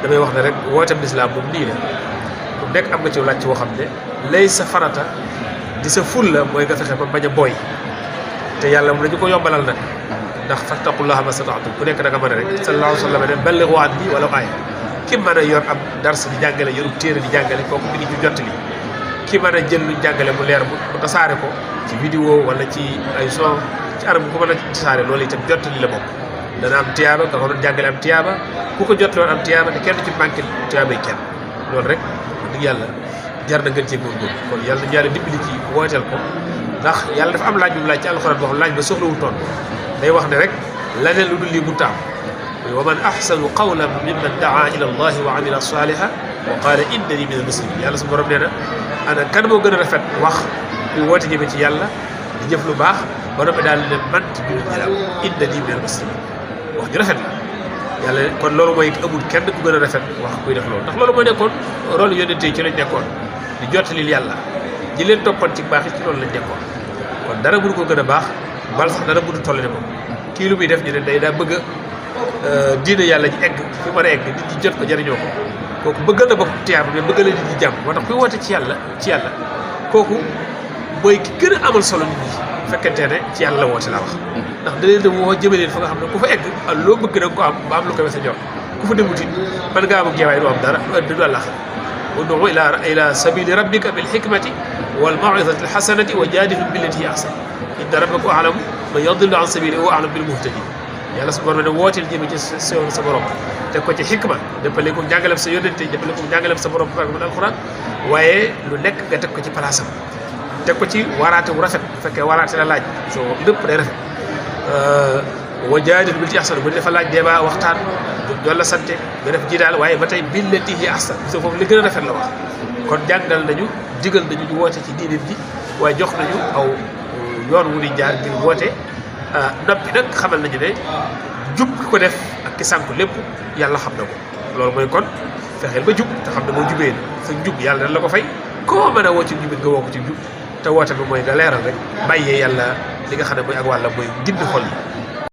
damay wax ne rek wooteem lislaam moom nii la ku nekk am nga ci laaj woo xam ne lay sa farata di sa ful la mooy nga fexe ba bañ a booy te yàlla moom dañu ko yombalal nag ndax fattaqullaha mastata'tum ku nekk da nga mën a rek sallallahu alayhi wa sallam ne ballighu anni walaw aaya ki mën a yor am dars di jàngale yorub téere di jàngale kooku mi ngi ñu jottali ki mën a jël luñ jàngale mu leer mu tasaare ko ci vidéo wala ci ay son ci anam bu ko mën a tasaare loolu itam jottali la bokk dana am tiyaaba nga ko doon jàngale am tiyaaba ku ko jot loon am tiyaaba te kenn ci manqué tiyaaba yi kenn loolu rek dëgg yàlla jar na gën cee góorgóorlu kon yàlla ñu yàlla dimbali ci wooteel ko ndax yàlla dafa am laaj bu mu laaj ci alxuraan boo xam laaj ba soxlawul toon day wax ne rek laneen lu dul lii mu taam wa man ahsanu qawlan mimman daa ila allahi wa amila salihan wa qaala innani min al muslimin yàlla su borom nee na ana kan moo gën a rafet wax kuy woote jëme ci yàlla di jëf lu baax ba noppi daal ne man ci biir jëlaam innani min al muslimin wax ju rafet la yàlla kon loolu mooy amul kenn ku gën a rafet wax kuy def loolu ndax loolu mooy nekkoon rôle yonente yi ci lañ nekkoon di jottalil yàlla ñi leen toppoon ci baax it ci loolu lañ nekkoon kon dara mënu ko gën a baax bal sax dara mënu toll ne moom kii lu muy def ñu ne day daa bëgg a diine yàlla ji egg fi mën a egg nit ñi jot ko jariñoo ko kooku bëggal na bopp tiyaaba mais bëggal na nit ñi jàmm moo tax kuy woote ci yàlla kooku mooy ki gën a amal solo nit ñi bu fekkente ne ci yàlla la woote laa wax ndax da leen di woo jëme leen fa nga xam ne ku fa egg loo bëgg da nga ko am ba am lu ko wese jox ku fa demutit mën ngaa am ak jeewaay du am dara du ëdd du àllax ud'u ila sabili rabbika bil hikmati wal maw'izati al hasanati wa jaadilhum billati hiya ahsan inna rabbaka a'lamu man yadillu an sabili wa a'lamu bil muhtadin yàlla su borom ne wooteel jëme ci sa borom teg ko ci xikma dëppale ko jàngalem sa yónnente dëppale ko jàngalem sa borom par exemple alxuraan waaye lu nekk nga teg ko ci palaasam teg ko ci waraate wu rafet bu fekkee waraate la laaj soo lépp day rafet wa jaadil billati ahsan bu dafa laaj débat waxtaan doon la sante nga def ji daal waaye ba tey billati hiya ahsan so foofu li gën a rafet la wax kon jàngal nañu digal nañu ñu woote ci diine ji waaye jox nañu aw yoon wu di jaar ngir woote noppi nag xamal nañu ne jub ki ko def ak ki sànku lépp yàlla xam na ko loolu mooy kon fexeel ba jub te xam ne boo jubee sa jub yàlla dañ la ko fay koo mën a woo ci jubit nga woo ko ci jub te woote bi mooy nga leeral rek bàyyee yàlla li nga xam ne mooy ak wàlla mooy gindi xol yi